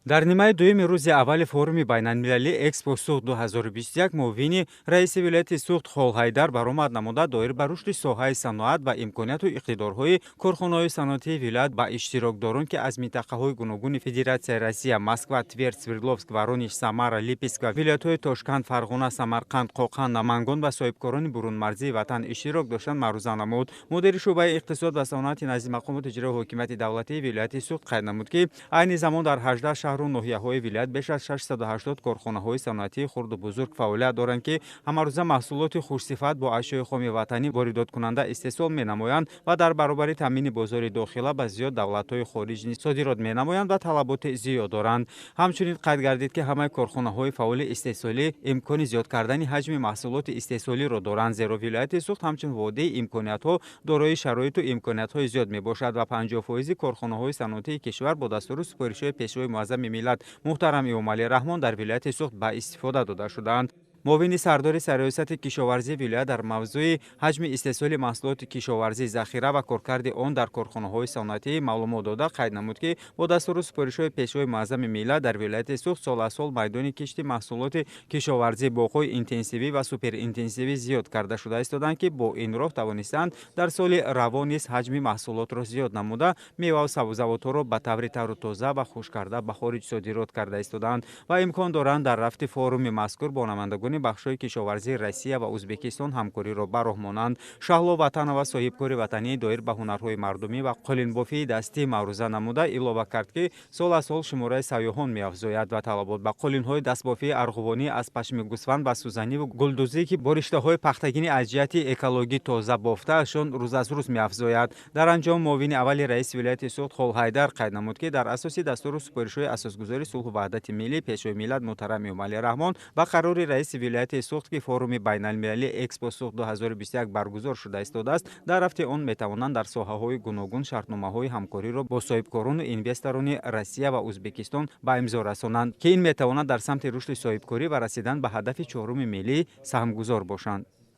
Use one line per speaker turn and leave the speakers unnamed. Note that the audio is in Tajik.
Дар нимаи дуюми рӯзи аввали форуми байналмилалии Экспо Суғд 2021 муовини раиси вилояти Суғд Холҳайдар баромад намуда, доир ба рушди соҳаи саноат ва имконияту иқтидорҳои корхонаҳои саноатии вилоят ба иштирокдорон, ки аз минтақаҳои гуногуни Федератсияи Россия, Москва, Тверь, Свердловск, Воронеж, Самара, Липецк ва вилоятҳои Тошканд, Фарғона, Самарқанд, Қоқан, Намангон ва соҳибкорони бурунмарзии ватан иштирок доштанд, маъруза намуд. Мудири шӯъбаи иқтисод ва саноати назди мақомоти иҷрои ҳокимияти давлатии вилояти Суғд қайд намуд, ки айни замон дар 18 шаҳру ноҳияҳои вилоят беш аз 680 корхонаҳои саноатии хурду бузург фаъолият доранд, ки ҳамарӯза маҳсулоти хушсифат бо ашёи хоми ватанӣ воридоткунанда истеҳсол менамоянд ва дар баробари таъмини бозори дохила ба зиёд давлатҳои хориҷ низ содирот менамоянд ва талаботи зиёд доранд. Ҳамчунин қайд гардид, ки ҳамаи корхонаҳои фаъоли истеҳсолӣ имкони зиёд кардани ҳаҷми маҳсулоти истеҳсолиро доранд, зеро вилояти Суғд ҳамчун водии имкониятҳо дорои шароиту имкониятҳои зиёд мебошад ва 50% корхонаҳои саноатии кишвар бо дастуру супоришҳои Пешвои муаззами миллат муҳтарам Эмомалӣ Раҳмон дар вилояти Суғд ба истифода дода шудаанд. Муовини сардори сарриёсати кишоварзии вилоят дар мавзӯи ҳаҷми истеҳсоли маҳсулоти кишоварзӣ, захира ва коркарди он дар корхонаҳои саноатӣ маълумот дода, қайд намуд, ки бо дастуру супоришҳои Пешвои муаззами миллат дар вилояти Суғд сол аз сол майдони кишти маҳсулоти кишоварзӣ, боғҳои интенсивӣ ва суперинтенсивӣ зиёд карда шуда истоданд, ки бо ин роҳ тавонистанд дар соли равон низ ҳаҷми маҳсулотро зиёд намуда, меваву сабзавотҳоро ба таври тару тоза ва хушккарда ба хориҷ содирот карда истодаанд ва имкон доранд дар рафти форуми мазкур бо намояндагони бахшҳои кишоварзии Россия ва Ӯзбекистон ҳамкориро ба роҳ монанд. Шаҳло Ватанова, соҳибкори ватанӣ, доир ба ҳунарҳои мардумӣ ва қолинбофии дастӣ маъруза намуда, илова кард, ки сол аз сол шумораи сайёҳон меафзояд ва талабот ба қолинҳои дастбофии арғувонӣ аз пашми гӯсфанд ва сӯзаниву гулдӯзӣ, ки бо риштаҳои пахтагинӣ аз ҷиҳати экологӣ тоза бофтаашон, рӯз аз рӯз меафзояд. Дар анҷом муовини аввали раиси вилояти Суғд Холҳайдар қайд намуд, ки дар асоси дастуру супоришҳои асосгузори сулҳу ваҳдати миллӣ, Пешвои миллат муҳтарам Эмомалӣ Раҳмон ва қарори раиси вилояти Суғд, ки форуми байналмилалии Экспо Суғд 2021 баргузор шуда истодааст, дар рафти он метавонанд дар соҳаҳои гуногун шартномаҳои ҳамкориро бо соҳибкорону инвесторони Россия ва Ӯзбекистон ба имзо расонанд, ки ин метавонад дар самти рушди соҳибкорӣ ва расидан ба ҳадафи чоруми миллӣ саҳмгузор бошанд.